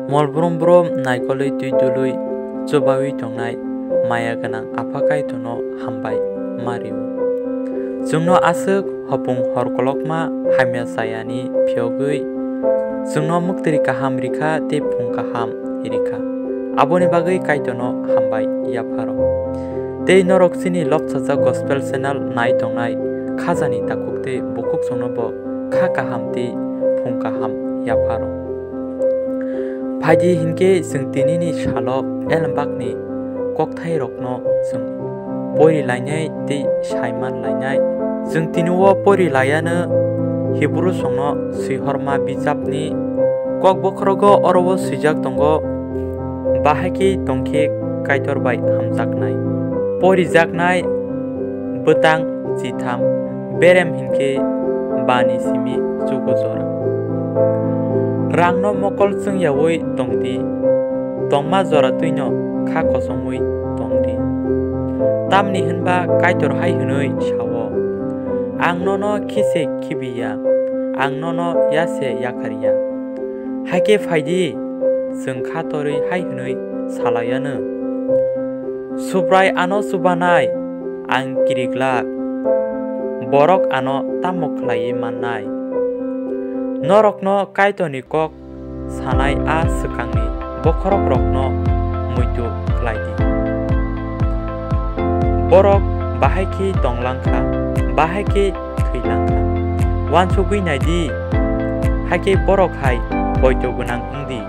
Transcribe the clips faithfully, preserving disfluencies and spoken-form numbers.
Molbrum brum naikolwi twi dului chubawi tongnai maya gwnang Apha Kaitorno hambai ma rio. Chwngno aswk hopung hor kolokma hamya chayani phiyogwi chwngno mwktwiri kaham rikha tei phung kaham rikha. Aboni bagwi Kaitorno hambai yapharo. Tei norok chini lobsajak Gospel Channel nai tongnai khajani takhuk tei bukhuk chwngnobo kha kaham tei phung kaham yapharo. Phaidi hinkhe chwng tinini salo elembakni kokthairokno chwng pori lainai tei saiman lainai. Chwng tini o pori laiano Hibru songno swihorma bijapni kok bokhorogo oro o swijak tongo, bahai khe tongkhe Kaitor bai hamjaknai. Porijaknai bwtang chitham, berem hinkhe bani simi chugo jora. Rangno mokol chwngyawi tongdi, tongma jora twino kha kochomwi tongdi. Tamni hwnba Kaitor hai hwnwi sao, "Ang nono khise khibiya, ang nono yase yakarya." Hakhe phaidi, chwng kha torwi hai hwnwi salaianw, "Subrai ano chubanai, ang kiriglak, borok ano tamo khlaiwi mannai?" Norokno Kaitorni kok sanai a swkangni bokhorokrokno muitu khlai di. Borok bahai khe tong lang kha, bahai khe thwi lang kha. Uansugwi nai di, hakhe borok hai poito gwnang wng di.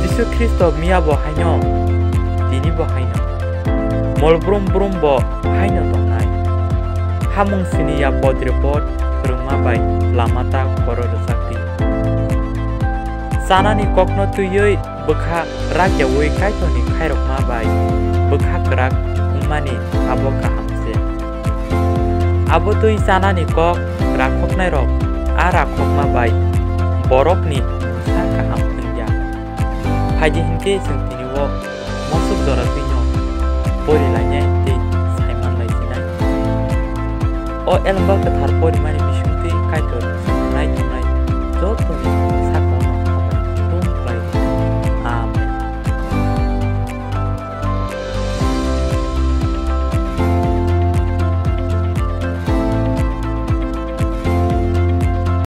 Jisu Khristo miya bo haino, tini bo haino. Molbrum brum bo haino tongnai. Hamung sini ya podre pod phwrwngma bai lama ta koro rwchak di. Chanani kokno twiwi bwkha rakyawi Kaitorni khairokma bai bwkha kwrak wngmani abo kaham se. Abo twi chanani kok rakhoknairok a rakhokma bai borokni bwsa kaham wngya. Phaidi hinkhe chwng tini o mosok jora twino pori lainai tei saiman lai sinai. O elembak kwthar porimani bisingtwi Kaitor